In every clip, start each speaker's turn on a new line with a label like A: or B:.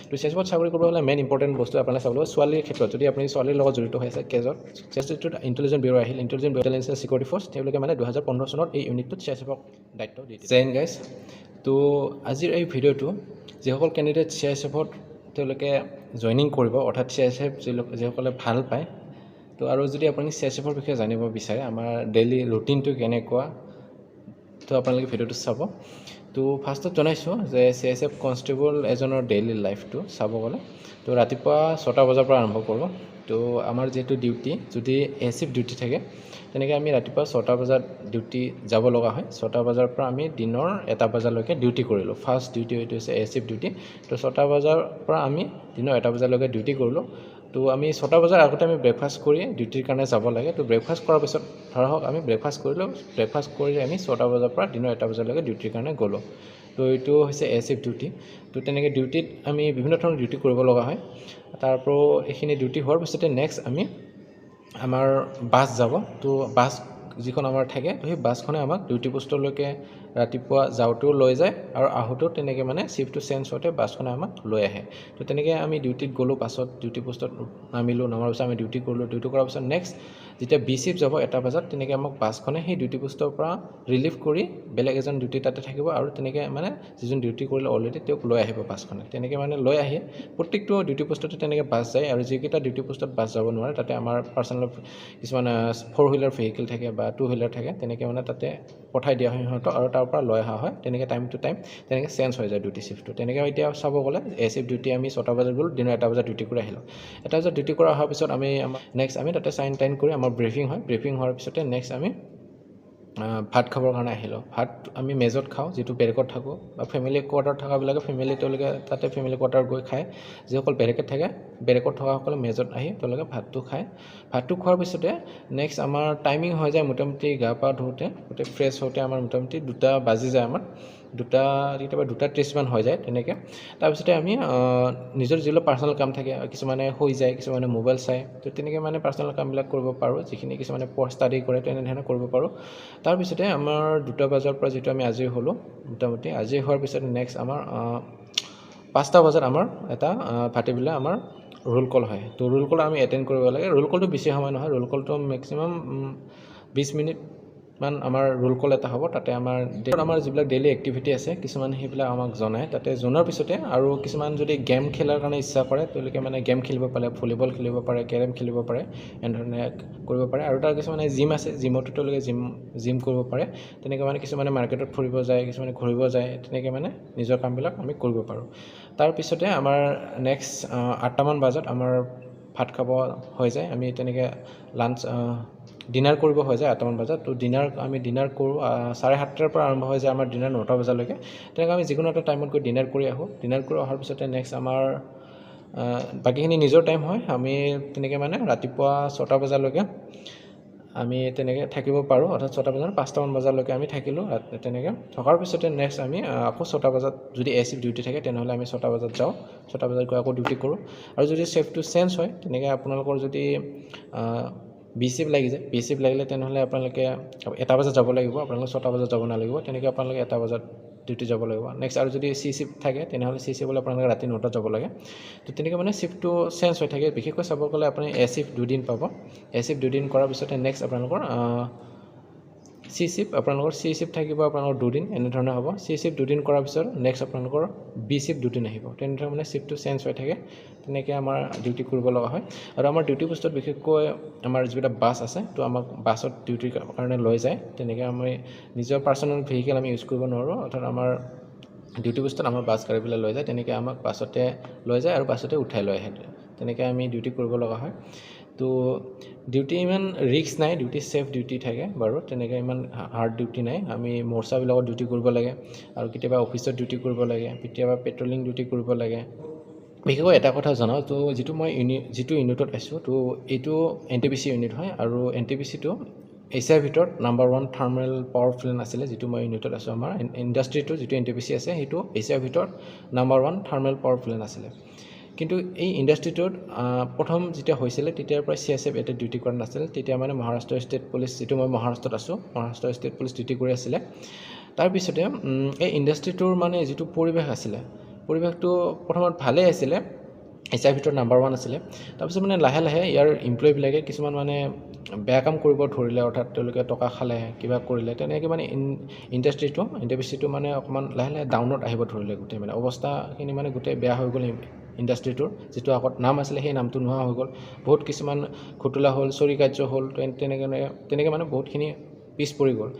A: তো C I S এফত চাকৰি কৰিব হ'লে মেইন ইম্পৰ্টেণ্ট বস্তু আপোনালোকে চাব লাগিব। ছোৱালীৰ ক্ষেত্ৰত যদি আপুনি ছোৱালীৰ লগত জড়িত হৈ আছে কেজত, চিএছটোত ইণ্টেলিজেঞ্চ ব্যুৰ' আহিল, ইণ্টেলিজেঞ্চ চিকিউৰিটি ফ'ৰ্চ, তেওঁলোকে মানে 2015 চনত এই ইউনিটটোত চি I S এফক দায়িত্ব দি দিছে। জয় গাইজ। তো আজিৰ এই ভিডিঅ'টো যিসকল কেণ্ডিডেট চি I S এফত তেওঁলোকে জইনিং কৰিব, অৰ্থাৎ চি I S F যিসকলে ভাল পায়, তো আৰু যদি আপুনি চি I S এফৰ বিষয়ে জানিব বিচাৰে, আমাৰ ডেইলি ৰুটিনটো কেনেকুৱা, তো আপোনালোকে ভিডিঅ'টো চাব। তো ফাৰ্ষ্টত জনাইছোঁ যে C I S F constable এজনৰ ডেইলি লাইফটো চাব গ'লে, তো ৰাতিপুৱা 6টা বজাৰ পৰা আৰম্ভ কৰোঁ। তো আমাৰ যিহেতু ডিউটি, যদি এ চিফ্ট ডিউটি থাকে, তেনেকৈ আমি ৰাতিপুৱা 6টা বজাত ডিউটি যাব লগা হয়। 6টা বজাৰ পৰা আমি দিনৰ 1টা বজালৈকে ডিউটি কৰিলোঁ। ফাৰ্ষ্ট ডিউটি এইটো হৈছে এ চিফ্ট ডিউটি। তো 6টা বজাৰ পৰা আমি দিনৰ 1টা বজালৈকে ডিউটি কৰিলোঁ। তো আমি 6টা বজাৰ আগতে আমি ব্ৰেকফাষ্ট কৰি ডিউটিৰ কাৰণে যাব লাগে। তো ব্ৰেকফাষ্ট কৰাৰ পিছত, ধৰা হওক আমি ব্ৰেকফাষ্ট কৰিলোঁ, ব্ৰেকফাষ্ট কৰি আমি 6টা বজাৰ পৰা দিনৰ 1টা বজালৈকে ডিউটিৰ কাৰণে গ'লোঁ। তো এইটো হৈছে এ চিফ্ট ডিউটি। তো তেনেকৈ ডিউটিত আমি বিভিন্ন ধৰণৰ ডিউটি কৰিব লগা হয়। তাৰ উপৰিও এইখিনি ডিউটি হোৱাৰ পিছতে নেক্সট আমি আমাৰ বাছ যাব। তো বাছ যিখন আমাৰ থাকে, তো সেই বাছখনে আমাক ডিউটি পোষ্টলৈকে ৰাতিপুৱা যাওঁতেও লৈ যায় আৰু আহোঁতেও তেনেকৈ মানে চিফ্টটো চেঞ্জ হওঁতে বাছখনে আমাক লৈ আহে। তো তেনেকৈ আমি ডিউটিত গ'লোঁ, বাছত ডিউটি পোষ্টত নামিলোঁ, নমাৰ পিছত আমি ডিউটি কৰিলোঁ। ডিউটি কৰাৰ পিছত নেক্সট যেতিয়া বি চিফ্ট যাব 1টা বজাত, তেনেকৈ আমাক বাছখনে সেই ডিউটি পোষ্টৰ পৰা ৰিলিভ কৰি বেলেগ এজন ডিউটি তাতে থাকিব আৰু তেনেকৈ মানে যিজন ডিউটি কৰিলে অলৰেডি, তেওঁক লৈ আহিব বাছখনে। তেনেকৈ মানে লৈ আহি প্ৰত্যেকটো ডিউটি পোষ্টতে তেনেকৈ বাছ যায় আৰু যিকেইটা ডিউটি পোষ্টত বাছ যাব নোৱাৰে, তাতে আমাৰ পাৰ্চনেল কিছুমান ফ'ৰ হুইলাৰ ভেহিকেল থাকে বা টু হুইলাৰ থাকে, তেনেকৈ মানে তাতে পঠাই দিয়া হয় সিহঁতক আৰু তাৰ পৰা লৈ অহা হয়। তেনেকৈ টাইম টু টাইম তেনেকৈ চেঞ্জ হৈ যায় ডিউটি চিফ্টটো। তেনেকৈ এতিয়া চাব গ'লে এ চিফ্ট ডিউটি আমি 6টা বজাত গ'লোঁ, দিনৰ 1টা বজাত ডিউটি কৰি আহিলোঁ। 1টা বজাত ডিউটি কৰা অহাৰ পিছত আমি আমাৰ নেক্সট আমি তাতে চাইন টাইন কৰি আমাৰ ব্ৰিফিং হয়। ব্ৰিফিং হোৱাৰ পিছতে নেক্সট আমি ভাত খাবৰ কাৰণে আহিলোঁ। ভাত আমি মেজত খাওঁ, যিটো বেৰেকত থাকোঁ, বা ফেমিলি কোৱাৰ্টাৰত থকাবিলাকে ফেমিলি তেওঁলোকে তাতে ফেমিলি কোৱাৰ্টাৰত গৈ খায়। যিসকল বেৰেকত থাকে, বেৰেকত থকাসকলে মেজত আহি তেওঁলোকে ভাতটো খায়। ভাতটো খোৱাৰ পিছতে নেক্সট আমাৰ টাইমিং হৈ যায়। মোটামুটি গা পা ধুওঁতে, গোটেই ফ্ৰেছ হওঁতে আমাৰ মোটামুটি 2টা বাজি যায়। আমাৰ 2টা, কেতিয়াবা 2টা 30মান হৈ যায় তেনেকৈ। তাৰপিছতে আমি নিজৰ যিবিলাক পাৰ্চনেল কাম থাকে, কিছুমানে শুই যায়, কিছুমানে মোবাইল চায়, তো তেনেকৈ মানে পাৰ্চনেল কামবিলাক কৰিব পাৰোঁ। যিখিনি কিছুমানে ষ্টাডি কৰে, তেনেধৰণে কৰিব পাৰোঁ। তাৰপিছতে আমাৰ 2টা বজাৰ পৰা যিটো আমি আজৰি হ'লোঁ, মোটামুটি আজৰি হোৱাৰ পিছত নেক্সট আমাৰ 5টা বজাত আমাৰ এটা ভাটিবেলা আমাৰ ৰোল কল হয়। তো ৰোল কল আমি এটেণ্ড কৰিব লাগে। ৰোল কলটো বেছি সময় নহয়, ৰোল কলটো মেক্সিমাম 20 মিনিটমান আমাৰ ৰোল কল এটা হ'ব। তাতে আমাৰ যিবিলাক ডেইলি এক্টিভিটি আছে কিছুমান, সেইবিলাক আমাক জনায়। তাতে জনোৱাৰ পিছতে আৰু কিছুমান যদি গেম খেলাৰ কাৰণে ইচ্ছা কৰে, তেওঁলোকে মানে গেম খেলিব পাৰে, ভলীবল খেলিব পাৰে, কেৰম খেলিব পাৰে, এনেধৰণে কৰিব পাৰে। আৰু তাৰ কিছুমানে জিম আছে, জিমতো তেওঁলোকে জিম জিম কৰিব পাৰে। তেনেকৈ মানে কিছুমানে মাৰ্কেটত ফুৰিব যায়, কিছুমানে ঘূৰিব যায়, তেনেকৈ মানে নিজৰ কামবিলাক আমি কৰিব পাৰোঁ। তাৰপিছতে আমাৰ নেক্সট 8টামান বজাত আমাৰ ভাত খাব হৈ যায়। আমি তেনেকৈ লাঞ্চ, ডিনাৰ কৰিব হৈ যায় 8টামান বজাত। তো ডিনাৰ আমি ডিনাৰ কৰোঁ। 7:30ৰ পৰা আৰম্ভ হৈ যায় আমাৰ ডিনাৰ 9টা বজালৈকে। তেনেকৈ আমি যিকোনো এটা টাইমত গৈ ডিনাৰ কৰি আহোঁ। ডিনাৰ কৰি অহাৰ পিছতে নেক্সট আমাৰ বাকীখিনি নিজৰ টাইম হয়। আমি তেনেকৈ মানে ৰাতিপুৱা 6টা বজালৈকে আমি তেনেকৈ থাকিব পাৰোঁ, অৰ্থাৎ 6টা বজাত 5টামান বজালৈকে আমি থাকিলোঁ। তেনেকৈ থকাৰ পিছতে নেক্সট আমি আকৌ 6টা বজাত যদি এ চিফ্ট ডিউটি থাকে, তেনেহ'লে আমি 6টা বজাত যাওঁ। 6টা বজাত গৈ আকৌ ডিউটি কৰোঁ। আৰু যদি চিফ্টটো চেঞ্জ হয়, তেনেকৈ আপোনালোকৰ যদি বি চিফ্ট লাগি যায়, বি চিফ্ট লাগিলে তেনেহ'লে আপোনালোকে 1টা বজাত যাব লাগিব, আপোনালোকে 6টা বজাত যাব নালাগিব। তেনেকৈ আপোনালোকে 1টা বজাত ডিউটি যাব লাগিব। নেক্সট আৰু যদি চি চিফ্ট থাকে, তেনেহ'লে চি চিফ্টলৈ আপোনালোকে ৰাতি 9টাত যাব লাগে। তো তেনেকৈ মানে চিফ্টটো চেঞ্জ হৈ থাকে। বিশেষকৈ চাব গ'লে আপুনি এ চিফ্ট দুদিন পাব। এ চিফ্ট দুদিন কৰাৰ পিছতে নেক্সট আপোনালোকৰ চি চিফ্ট, আপোনালোকৰ চি চিফ্ট থাকিব আপোনালোকৰ দুদিন, এনেধৰণে হ'ব। চি চিফ্ট দুদিন কৰাৰ পিছত নেক্সট আপোনালোকৰ বি চিফ্ট দুদিন আহিব। তেনেধৰণে মানে চিফ্টটো চেঞ্জ হৈ থাকে। তেনেকৈ আমাৰ ডিউটি কৰিব লগা হয়। আৰু আমাৰ ডিউটি পোষ্টত বিশেষকৈ আমাৰ যিবিলাক বাছ আছে, তো আমাক বাছত ডিউটিৰ কাৰণে লৈ যায়। তেনেকৈ আমি নিজৰ পাৰ্চনেল ভেহিকেল আমি ইউজ কৰিব নোৱাৰোঁ, অৰ্থাৎ আমাৰ ডিউটি পোষ্টত আমাৰ বাছ গাড়ীবিলাক লৈ যায়। তেনেকৈ আমাক বাছতে লৈ যায় আৰু বাছতে উঠাই লৈ আহে। তেনেকৈ আমি ডিউটি কৰিব লগা হয়। তো ডিউটি ইমান ৰিস্ক নাই, ডিউটি ছেফ ডিউটি থাকে বাৰু। তেনেকৈ ইমান হাৰ্ড ডিউটি নাই। আমি মৰ্চাবিলাকত ডিউটি কৰিব লাগে আৰু কেতিয়াবা অফিচত ডিউটি কৰিব লাগে, কেতিয়াবা পেট্ৰলিং ডিউটি কৰিব লাগে। বিশেষকৈ এটা কথা জনাওঁ, তো যিটো মই যিটো ইউনিটত আছোঁ, তো এইটো N T P C unit হয় আৰু এন টি পি চিটো এছিয়াৰ ভিতৰত number one thermal power plant আছিলে। যিটো মই ইউনিটত আছোঁ, আমাৰ ইণ্ডাষ্ট্ৰিটো যিটো এন টি পি চি আছে, সেইটো এছিয়াৰ ভিতৰত number one thermal power plant আছিলে। কিন্তু এই ইণ্ডাষ্ট্ৰিটোত প্ৰথম যেতিয়া হৈছিলে, তেতিয়াৰ পৰা চি I S F ইয়াতে ডিউটি কৰা নাছিল। তেতিয়া মানে মহাৰাষ্ট্ৰ ষ্টেট পুলিচ, যিটো মই মহাৰাষ্ট্ৰত আছোঁ, মহাৰাষ্ট্ৰ ষ্টেট পুলিচ ডিউটি কৰি আছিলে। তাৰপিছতে এই ইণ্ডাষ্ট্ৰিটোৰ মানে যিটো পৰিৱেশ আছিলে, পৰিৱেশটো প্ৰথমত ভালেই আছিলে, এছিয়াৰ ভিতৰত নাম্বাৰ ওৱান আছিলে। তাৰপিছত মানে লাহে লাহে ইয়াৰ এমপ্লয়ীবিলাকে কিছুমান মানে বেয়া কাম কৰিব ধৰিলে, অৰ্থাৎ তেওঁলোকে টকা খালে, কিবা কৰিলে। তেনেকৈ মানে ইণ্ডাষ্ট্ৰিটো মানে অকণমান লাহে লাহে ডাউনত আহিব ধৰিলে। গোটেই মানে অৱস্থাখিনি মানে গোটেই বেয়া হৈ গ'ল। ইণ্ডাষ্ট্ৰিটোৰ যিটো আগত নাম আছিলে, সেই নামটো নোহোৱা হৈ গ'ল। বহুত কিছুমান ঘোটোলা হ'ল, চুৰি কাৰ্য হ'ল। তেনেকৈ মানে বহুতখিনি পিছ পৰি গ'ল।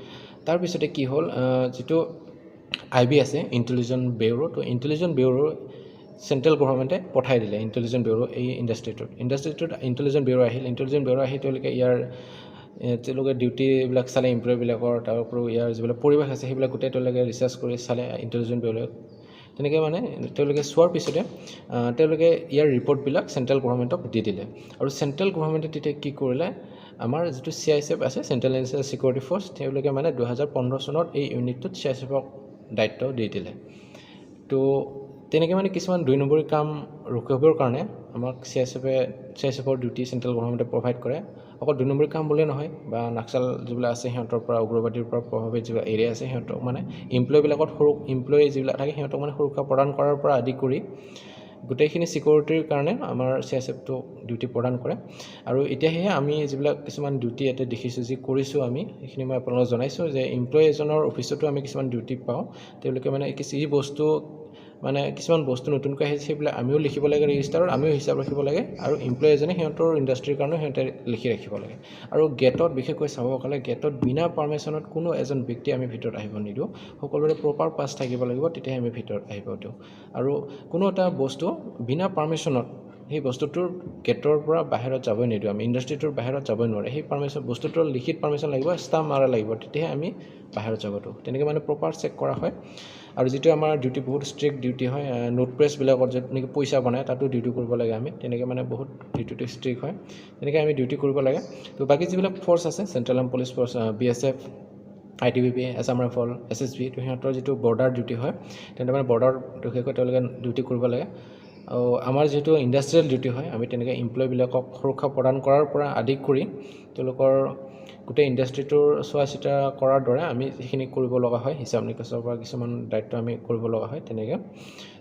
A: তাৰপিছতে কি হ'ল, যিটো আই বি আছে, ইণ্টেলিজেঞ্চ ব্যুৰ', তো ইণ্টেলিজেঞ্চ ব্যুৰ' চেণ্ট্ৰেল গভৰ্ণমেণ্টে পঠাই দিলে ইণ্টেলিজেঞ্চ ব্যুৰ' এই ইণ্ডাষ্ট্ৰিটোত। ইণ্টেলিজেঞ্চ ব্যুৰ' আহিল। ইণ্টেলিজেঞ্চ ব্যুৰ' আহি তেওঁলোকে ইয়াৰ তেওঁলোকে ডিউটিবিলাক চালে এমপ্লয়ীবিলাকৰ। তাৰ উপৰিও ইয়াৰ যিবিলাক পৰিৱেশ আছে, সেইবিলাক গোটেই তেওঁলোকে ৰিচাৰ্চ কৰি চালে ইণ্টেলিজেঞ্চ ব্যুৰ'য়ে। তেনেকৈ মানে তেওঁলোকে চোৱাৰ পিছতে তেওঁলোকে ইয়াৰ ৰিপৰ্টবিলাক চেণ্ট্ৰেল গভৰ্ণমেণ্টক দি দিলে। আৰু চেণ্ট্ৰেল গভৰ্ণমেণ্টে তেতিয়া কি কৰিলে, আমাৰ যিটো চিআইএছএফ আছে, চেণ্ট্ৰেল ইনটেলিজেঞ্চ ছিকিউৰিটি ফ'ৰ্চ, তেওঁলোকে মানে 2015 চনত এই ইউনিটটোত চিআইএছএফক দায়িত্ব দি দিলে। তো তেনেকৈ মানে কিছুমান দুই নম্বৰী কাম ৰখাবৰ কাৰণে আমাক চিআইএছএফৰ ডিউটি চেণ্ট্ৰেল গভৰ্ণমেণ্টে প্ৰভাইড কৰে। অকল দুই নম্বৰী কাম বুলিয়ে নহয়, বা নাক্সাল যিবিলাক আছে সিহঁতৰ পৰা, উগ্ৰবাদীৰ পৰা প্ৰভাৱিত যিবিলাক এৰিয়া আছে, সিহঁতক মানে এমপ্লয়ীবিলাকত সৰু এমপ্লয়ী যিবিলাক থাকে, সিহঁতক মানে সুৰক্ষা প্ৰদান কৰাৰ পৰা আদি কৰি গোটেইখিনি ছিকিউৰিটিৰ কাৰণে আমাৰ চিআইএছএফটো ডিউটি প্ৰদান কৰে। আৰু এতিয়া সেয়ে আমি যিবিলাক কিছুমান ডিউটি ইয়াতে দেখিছোঁ, যি কৰিছোঁ আমি, সেইখিনি মই আপোনালোকক জনাইছোঁ যে এমপ্লয়ী এজনৰ অফিচতো আমি কিছুমান ডিউটি পাওঁ। তেওঁলোকে মানে যি বস্তু মানে কিছুমান বস্তু নতুনকৈ আহিছে, সেইবিলাক আমিও লিখিব লাগে ৰেজিষ্টাৰত, আমিও হিচাপ ৰাখিব লাগে আৰু এমপ্লয়ী এজনে সিহঁতৰ ইণ্ডাষ্ট্ৰীৰ কাৰণেও সিহঁতে লিখি ৰাখিব লাগে। আৰু গেটত বিশেষকৈ চাব গ'লে, গেটত বিনা পাৰ্মিশ্যনত কোনো এজন ব্যক্তি আমি ভিতৰত আহিব নিদিওঁ। সকলোৰে প্ৰপাৰ পাছ থাকিব লাগিব, তেতিয়াহে আমি ভিতৰত আহিব দিওঁ। আৰু কোনো এটা বস্তু বিনা পাৰ্মিশ্যনত সেই বস্তুটোৰ গেটৰ পৰা বাহিৰত যাবই নিদিওঁ আমি। ইণ্ডাষ্ট্ৰিটোৰ বাহিৰত যাবই নোৱাৰে। সেই পাৰ্মিশ্যন বস্তুটোৰ লিখিত পাৰ্মিশ্যন লাগিব, ষ্টাম্প মাৰা লাগিব, তেতিয়াহে আমি বাহিৰত যাব দিওঁ। তেনেকৈ মানে প্ৰপাৰ চেক কৰা হয়। আৰু যিটো আমাৰ ডিউটি, বহুত ষ্ট্ৰিক্ট ডিউটি হয়। নোট প্ৰেছবিলাকত য'ত নেকি পইচা বনায়, তাতো ডিউটি কৰিব লাগে আমি। তেনেকৈ মানে বহুত ডিউটিটো ষ্ট্ৰিক্ট হয়। তেনেকৈ আমি ডিউটি কৰিব লাগে। তো বাকী যিবিলাক ফ'ৰ্চ আছে, central arm police force, BSF, ITBP, Assam rifle, SSB, তো সিহঁতৰ যিটো বৰ্ডাৰ ডিউটি হয়, তেন্তে মানে বৰ্ডাৰত বিশেষকৈ তেওঁলোকে ডিউটি কৰিব লাগে। আৰু আমাৰ যিহেতু ইণ্ডাষ্ট্ৰিয়েল ডিউটি হয়, আমি তেনেকৈ এমপ্লয়ীবিলাকক সুৰক্ষা প্ৰদান কৰাৰ পৰা আদি কৰি তেওঁলোকৰ গোটেই ইণ্ডাষ্ট্ৰিটোৰ চোৱা চিতা কৰাৰ দৰে আমি সেইখিনি কৰিব লগা হয়। হিচাপ নিকাচৰ পৰা কিছুমান দায়িত্ব আমি কৰিব লগা হয় তেনেকৈ।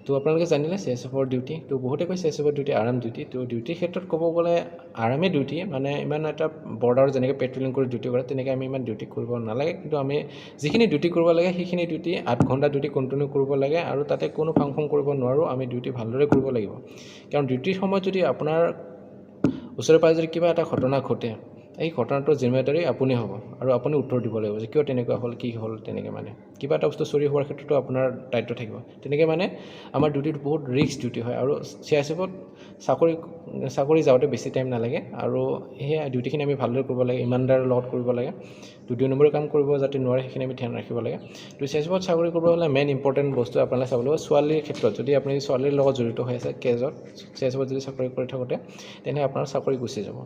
A: তো আপোনালোকে জানিলে চিআইএছএফৰ ডিউটি। তো বহুতে কয় চিআইএছএফৰ ডিউটি আৰাম ডিউটি। তো ডিউটিৰ ক্ষেত্ৰত ক'ব গ'লে আৰামেই ডিউটি, মানে ইমান এটা বৰ্ডাৰ যেনেকৈ পেট্ৰলিং কৰি ডিউটি কৰে, তেনেকৈ আমি ইমান ডিউটি কৰিব নালাগে। কিন্তু আমি যিখিনি ডিউটি কৰিব লাগে, সেইখিনি ডিউটি 8 ঘণ্টা ডিউটি কণ্টিনিউ কৰিব লাগে আৰু তাতে কোনো ফাং ফুং কৰিব নোৱাৰোঁ। আমি ডিউটি ভালদৰে কৰিব লাগিব, কাৰণ ডিউটিৰ সময়ত যদি আপোনাৰ ওচৰে পাজৰে যদি কিবা এটা ঘটনা ঘটে, এই ঘটনাটোৰ জিম্মেদাৰী আপুনি হ'ব আৰু আপুনি উত্তৰ দিব লাগিব যে কিয় তেনেকুৱা হ'ল, কি হ'ল। তেনেকৈ মানে কিবা এটা বস্তু চুৰি হোৱাৰ ক্ষেত্ৰতো আপোনাৰ দায়িত্ব থাকিব। তেনেকৈ মানে আমাৰ ডিউটিটো বহুত ৰিস্ক ডিউটি হয়। আৰু চিআইএছএফত চাকৰি চাকৰি যাওঁতে বেছি টাইম নালাগে। আৰু সেয়া ডিউটিখিনি আমি ভালদৰে কৰিব লাগে, ইমানদাৰৰ লগত কৰিব লাগে। দুই নম্বৰৰ কাম কৰিব যাতে নোৱাৰে, সেইখিনি আমি ধ্যান ৰাখিব লাগে। তো চিআইএছএফত চাকৰি কৰিব হ'লে মেইন ইম্পৰ্টেণ্ট বস্তু আপোনালোকে চাব লাগিব, ছোৱালীৰ ক্ষেত্ৰত যদি আপুনি ছোৱালীৰ লগত জড়িত হৈ আছে কেজত, চিআইএছএফত যদি চাকৰি কৰি থাকোঁতে, তেনেহ'লে আপোনাৰ চাকৰি গুচি যাব।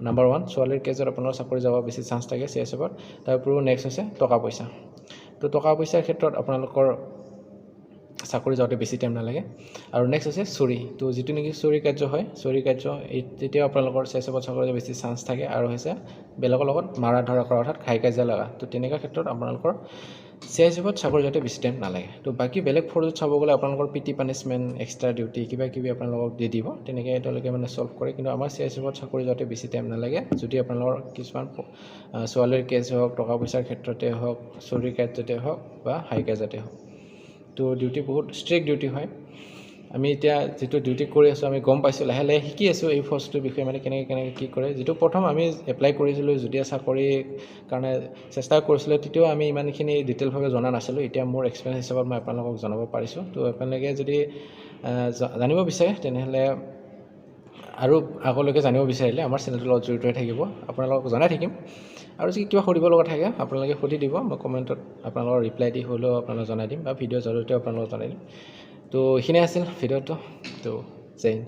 A: নাম্বাৰ ওৱান, ছোৱালীৰ কেজত আপোনাৰ চাকৰি যাব বেছি চান্স থাকে চিআইএছএফত। তাৰ উপৰিও নেক্সট হৈছে টকা পইচা। তো টকা পইচাৰ ক্ষেত্ৰত আপোনালোকৰ চাকৰি যাওঁতে বেছি টাইম নালাগে। আৰু নেক্সট হৈছে চুৰি। তো যিটো নেকি চুৰি কাৰ্য হয়, চুৰি কাৰ্য এই তেতিয়াও আপোনালোকৰ চিআইএছএফত চাকৰি বেছি চান্স থাকে। আৰু হৈছে বেলেগৰ লগত মাৰা ধৰা কৰা, অৰ্থাৎ হাই কাজিয়া লগা। তো তেনেকুৱা ক্ষেত্ৰত আপোনালোকৰ চিআইএছএফত চাকৰি যাওঁতে বেছি টাইম নালাগে। তো বাকী বেলেগ ফ'ৰ্চত চাব গ'লে আপোনালোকৰ পিটি পানিছমেণ্ট, এক্সট্ৰা ডিউটি, কিবা কিবি আপোনালোকক দি দিব। তেনেকৈ তেওঁলোকে মানে ছল্ভ কৰে। কিন্তু আমাৰ চিআইএছএফত চাকৰি যাওঁতে বেছি টাইম নালাগে, যদি আপোনালোকৰ কিছুমান ছোৱালীৰ কেছ হওক, টকা পইচাৰ ক্ষেত্ৰতে হওক, চুৰি কাৰ্যতে হওক বা হাই কাজিয়াতে হওক। তো ডিউটি বহুত ষ্ট্ৰিক্ট ডিউটি হয়। আমি এতিয়া যিটো ডিউটি কৰি আছোঁ, আমি গম পাইছোঁ, লাহে লাহে শিকি আছোঁ এই ফ'ৰ্চটোৰ বিষয়ে, মানে কেনেকৈ কেনেকৈ কি কৰে। যিটো প্ৰথম আমি এপ্লাই কৰিছিলোঁ, যেতিয়া চাকৰিৰ কাৰণে চেষ্টা কৰিছিলোঁ, তেতিয়াও আমি ইমানখিনি ডিটেইলভাৱে জনা নাছিলোঁ। এতিয়া মোৰ এক্সপিৰিয়েঞ্চ হিচাপত মই আপোনালোকক জনাব পাৰিছোঁ। তো আপোনালোকে যদি জানিব বিচাৰে, তেনেহ'লে আৰু আগলৈকে জানিব বিচাৰিলে আমাৰ চেনেলটোৰ লগত জড়িত হৈ থাকিব, আপোনালোকক জনাই থাকিম। আৰু যদি কিবা সুধিব লগা থাকে, আপোনালোকে সুধি দিব। মই কমেণ্টত আপোনালোকৰ ৰিপ্লাই দি হ'লেও আপোনালোকক জনাই দিম বা ভিডিঅ'ৰ জৰিয়তেও আপোনালোকক জনাই দিম। তো এইখিনিয়ে আছিল ভিডিঅ'টো। তো জয় হিন্দ।